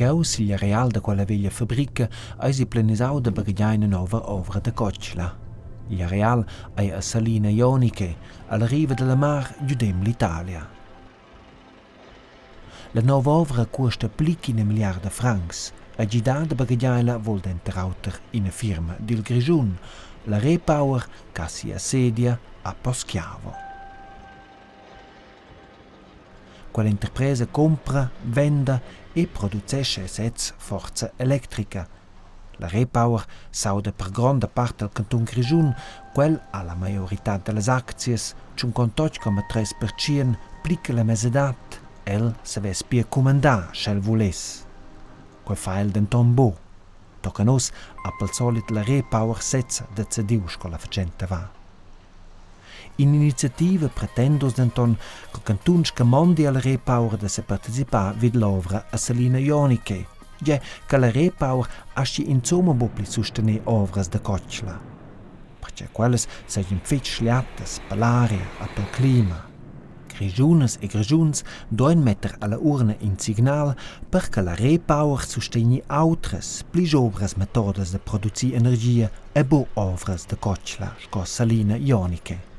Cheu sigl areal da quella veglia fabrica eisi planisau da baghegiar ina nova ovra da cotgla. Igl areal ei a Salina Joniche, alla riva dalla mar giudem l'Italia. La nova ovra cuosta pli ch'ina milliarda francs e gidar da baghegiar ella vul denter auter ina firma dil Grischun, la Repower ch'ha sia sedia a Poschiavo. Quella interpresa cumpra, venda e producescha sez forza electrica. La Repower s'auda per gronda part al cantun Grischun, quel ha la maioritad dallas aczias, 58,3% pli che la mesadad. El savess pia cumandar, sch'el vuless. Quei fa el denton buc. Tochen uss ha pel solit la Repower sezza decidiu sco la fatschenta va. In'iniziativa pretenda uss denton ch'il cantun scamondi alla Repower da separticipar vid l'ovra a Salina Joniche, gie che la Repower astgi insumma buc pli sustener ovras da cotgla. Pertgei quellas seigien fetg schliatas per l'aria e pel clima. Grischunas e Grischuns duein metter alla urna in signal per che la Repower sustegni autras, pli giovras metodas da producir energia e buc ovras da cotgla sco Salina Joniche.